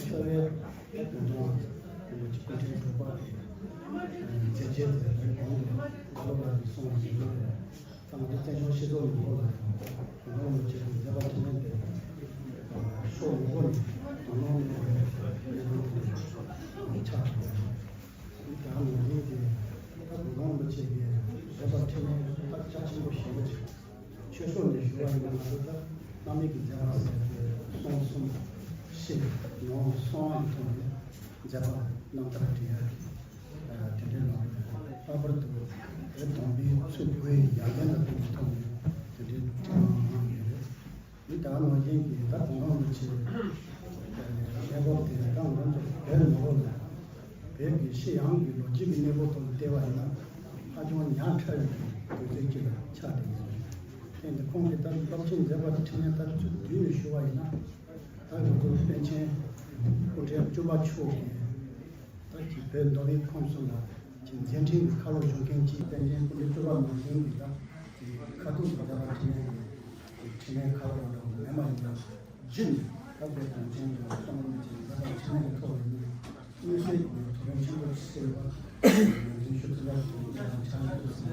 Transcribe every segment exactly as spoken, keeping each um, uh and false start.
ཁྱོད་རའི་དོན་དུ་ང་ཚོ་སྐུ་ཕྲེང་དྲུག་པ་དེ་མཛད་རྗེས་དེ་རིང་གོང་དུ་བཀའ་སློབ་ལ་གསུངས་པ་ཞིག་ཡོད་རེད། ད་ང་ཚོ་བཙན་བྱོལ་སྤྱི་ཚོགས་ནང་ལོགས་ལ་ཡང་དོ་སྣང་མི་བྱེད་པའི་མཛད་པ་འཕྲིན་ལས་དེ་ཕྱོགས་མང་པོ་ནས་དོ་སྣང་གནང་བའི་གནས་སྟངས་དེ་ཆགས་ཡོད་རེད། དེ་ཡང་ང་ཚོའི་དེ་ད་དོ་སྣང་མི་བྱེད་པའི་མཛད་པ་འཕྲིན་ལས་ད་རྒྱ་ཆེན་པོ་ཞེ་པོ་ཅིག་ཆོས་ཕྱོགས་ནས་ཞུ་བ་ཡིན་ན་ང་ཚོ་ད་བླ་མེད་ཀྱི་མཛད་པ་ཟེར་ཏེ་གསུང་གསུམ་ཞིག་ནང་གསུང་བ་ཡི་ཐོག་ནས་མཛད་པ་རྣམ་ཐར་བྲིས་ཡ་དེ་འདྲའི་ནང་ལྷག་པར་དུ་བོད་སྟོན་པའི་ཚུལ་དགུའི་ཡར་རྒྱས་ལ་བརྟེན་པའི་ཐོག་ནས་དེ་འདྲའི་བྲིས་གནང་གནང་ཡོད་རེད། འདི་ལྟར་ནང་བཞིན་གྱི་ད་གོང་འཕེལ་མི་ཆེ་བའི་གནས་བབ་དེ་ད་ང་ཚོ་བོད་ནང་ལ་བོད་ཀྱི་ཤེས་ཡོན་གྱི་ལོ་རྒྱུས་ཀྱི་གནས་བབ་ཐོག་ནས་བལྟས་པ་ཡིན་ན་ཧ་ཅང་ཉག་ཕྲ་བའི་དུས་ཚོད་ཅིག་ལ་ཆགས་བསྡད་ཡོད་རེད། དེ་ནི་ཁོང་གིས་ད་སློབ་ཆེན་མཛད་པ་དེ་འཕྲིན་ལས་ལྟར་ཚུལ་བསྡུས་ནས་ཞུ་བ་ཡིན་ན། ད་ང་ཚོ་པཎ་ཆེན་སྐུ་ཕྲེང་བཅུ་པ་མཆོག་གིས་ད་ཀྱི་བོད་མདོ་དབུས་ཁམས་གསུམ་ལ་ཀྱི་མཛད་འཕྲིན་གྱི་ཁ་ལོ་བཞུགས་མཁན་གྱི་པཎ་ཆེན་སྐུ་ཕྲེང་བཅུ་པ་ནང་བཞིན་གྱི་ད་ཀྱི་ཁ་ཐུག་གི་མཛད་པ་འཕྲིན་ལས་ཀྱི་འཕྲིན་ལས་ཁ་ལོ་རང་འདྲ་བོ་མེད་མ་ཡིན་ན། རྒྱུན་ད་བོད་གངས་ཅན་གྱི་གཏམ་རིམ་གྱི་མཛད་པ་འཕྲིན་ལས་ཀྱི་ཐོག་ལ་ནི་མངོན་གསལ་གྱི་ཐུགས་རིམ་ཆེན་པོ་ཞིག་གསལ་བ་ཡོན་ཏན་ཤུགས་ཚུལ་ལ་དུ་ཡང་ཆ་ལ་དུ་སོང་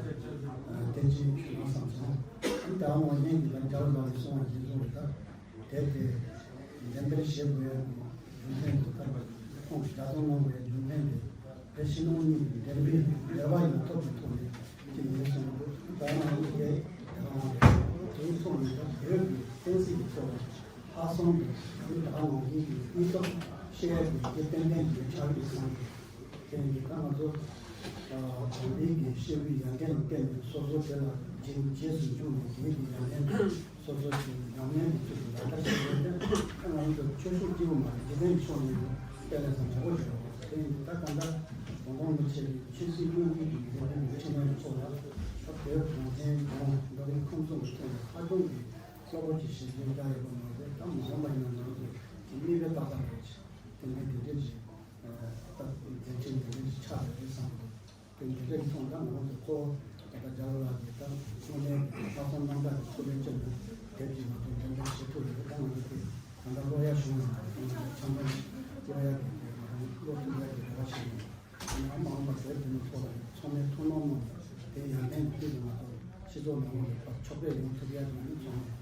བསྟན་ཅིང་ཞུ་ན་བསམ་སོང་། ད་ལྟ་དབང་བ་གཉིས་ཀྱི་ལ་འཇའ་ལ་ལ་གསུང་བ་ཡིན་གསུང་བ་ད། དེ་དེ་འགྲེམས་སྤེལ་བྱེད་དགོས་ཡ་རྒྱུ་མཚན་དེ་ལྟར་ཁོང་གིས་བརྒྱ་སྟོང་གནང་དགོས་ཡ་རྒྱུ་མཚན་དེ་བོད་ཕྱི་ནང་གཉིས་ཀྱི་འགྲེམས་སྤེལ་འབྲེལ་བ་ཡང་ཐོབ་ཀྱི་ཐོག་ནས་ཅི་ཡིན་གསུངས་འདུག་ད་ང་ཚོ་དེ་དེ་རང་རེད། དེའི་ཐོག་ནས་ད་བོད་ཀྱི་བསྟན་སྲིད་ཀྱི་ཐོག་ལ་ལྷག་བསམ་དང་ད་ནང་བཞིན་གྱི་སྙིང་སྟོབས་ཤེས་ཡ་གི་དེ་ཏན་ཏན་གྱི་ཆགས་ཡོད་བསམ་གྱི། དེ་ནི་ད་ང་ཚོ་དམ་པའི་གི་སྐྱེས་བུའི་ཡོན་ཏན་ལ་བརྟེན་ནས་སོ་སོ་དེ་ལ་རྗེས་རྗེས་སུ་འཇུག་ནས་དེའི་གི་ཡོན་ཏན་སོ་སོ་གི་ཉམས་ལེན་གྱི་ཚུལ་དུ་ལག་བསྟར་བྱེད་དགོས་ཏེ། ད་ང་ཚོ་ཆོས་ཕྱོགས་གཅིག་པུ་མ་རེད། འཇིག་རྟེན་གྱི་ཕྱོགས་ནས་དཔེ་ལེགས་ས་མང་པོ་ཡོད་རེད། དེ་ནི་ད་གང་ལྟར་གོང་གོང་དུ་བྱས་པའི་ཆོས་སྲིད་ཀུན་གྱི་གི་འཛིན་སྐྱོང་གི་ཕྱི་ནང་གི་ཕྱོགས་ལ་ད་བོད་གངས་ཅན་ལྗོངས་མདོ་དབུས་ཁམས་གསུམ་གྱི་ཐོག་ནས་ཧ་ཅང་གི་གཙོ་བོ་གྱི་གཞི་འཛིན་བྱ་ཡོད་པ་མ་ཟད། ད་མ་འོངས་པ་ཡིན་ན་ང་ཚོ་གི་དམིགས་པའི་རྟགས་ཙམ་རེད། དེ་འདྲའི་དེ་འདྲའི་ཞིག་ད་མཛད་འཕྲིན་དེ་འདྲའི་ཞིག་ཆགས་ཡོད་རེད་བསམ་གི་འདུག་དེ་འདྲའི་ཐོག་ད་ང་ཚོ་གཙོ་བོ་ད་ལྟ་རྒྱ་ལོ་ལགས་ཀྱིས་ད་གསུང་ནས་ལྷག་བསམ་རྣམ་དག་གི་ཐུགས་རེ་བསྐྱེད་ནས་དེབ་ཀྱི་ང་ཚོ་འགྲེམས་སྤེལ་བྱེད་ཐུབ་ཡོད། ད་ང་ཚོ་དེ་ད་ལྟ་ཀློག་ཡ་བྱུང་ཡོད་མ་རེད། ང་ཚོ་ཆ་མཉམ་ཀློག་ཡ་གི་དེ་ང་ཚོ་ཀློག་ཐུབ་ཡ་གི་རེ་བ་བྱེད་ཡོད། ཡང་མ་འོངས་པར་དེབ་འདི་ནི་ཚོགས་ལ་ཚང་མས་ཐུགས་སྣང་གནང་ནས་དེ་ཡར་ལྡན་གྱི་དུས་སུ་ང་ཚོ་སྤྱི་ཚོགས་ནང་ལ་ཕར་ཕྱོགས་སྤེལ་ཡོང་ཐུབ་ཡ་དེ་ནི་ཚང་མས་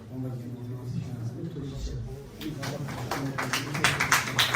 དགོངས་པ་བཞེས་གནང་ཟེར་ཞུ་ཡ་ཟེར་ནས་ཐུགས་རྗེ་ཆེ། ཨ་ནི་ལྷག་པར་དུ་ཚང་མས་དེ་ནི་ཐུགས་རྗེ་ཆེ།